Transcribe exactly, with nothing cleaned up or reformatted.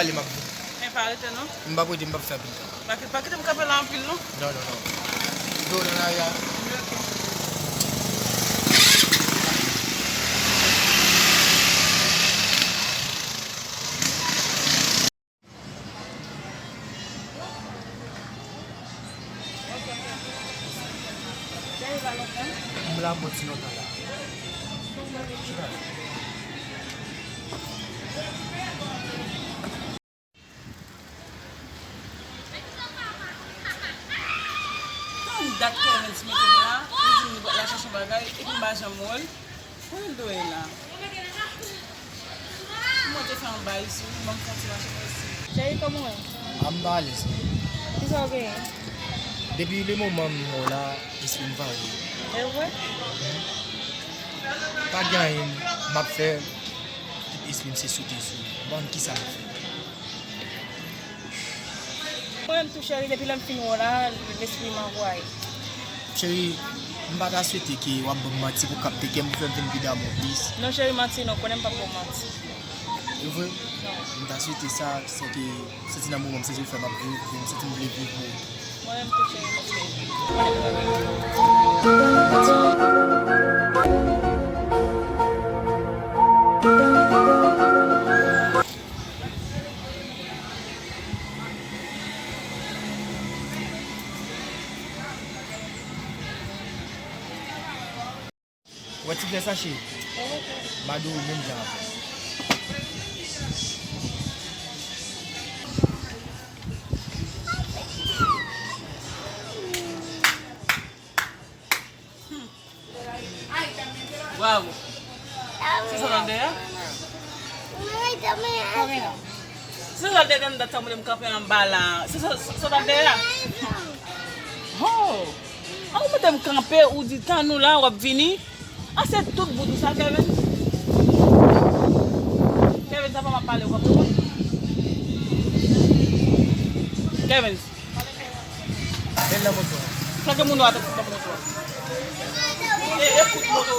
Ale, m ap vini. Men pa rete non. M p ap rete, m p ap fè anpil tan. Pa ki-, pa kite m kanpe la anpil non. Non, non, non. Dlo nan lari a. Ok. M la pou ti lontan la. Tann dat Kervens mete m la, li di m li pral chache yon bagay, epi m pa janm wè l. Kote l dwe ye la? Mwen te fè yon bagay sou li, ban m fè yon ti mache mwen isi. Cheri, kòman w ye? A, m pa alèz. Kisa w genyen? Depi le moman m wè w la, espri m pa byen. E vre? Pa gen anyen m ap fè, tout espri m se sote sou ou. Ban m kisa m ap fè. Mwen menm tou cheri, depi lè m fin wè w la, lespri m anvwaye. Cheri, m pa ta swete ke w ap ban m manti pou kapte kè m, pou fè m vin pi damou plis. Non cheri, manti non, konnen m p ap ba w manti. E vre? Non. M ta swete sa, se ke m santi nan moman m santi l fè m ap viv, e m santi m vle viv pou ou. Mwen menm tou cheri, mèsi. Ou wè ti flè sa cheri? M adore w menm jan avè m. Bravo. Se sa w t ap dèyè? Se sa w t ap dèyè, dat sa w mande m kanpe anba la. Se sa, se sa w t ap dèyè? Ho! An ou mete m kanpe, ou di tann ou la, w ap vini. An se tout bout ou sa, Kervens? Kervens, apa m ap pale, ou p ap reponn? Kervens. Men nan moto a. Sa ke moun yo ap fout nan moto a. E, e kout moto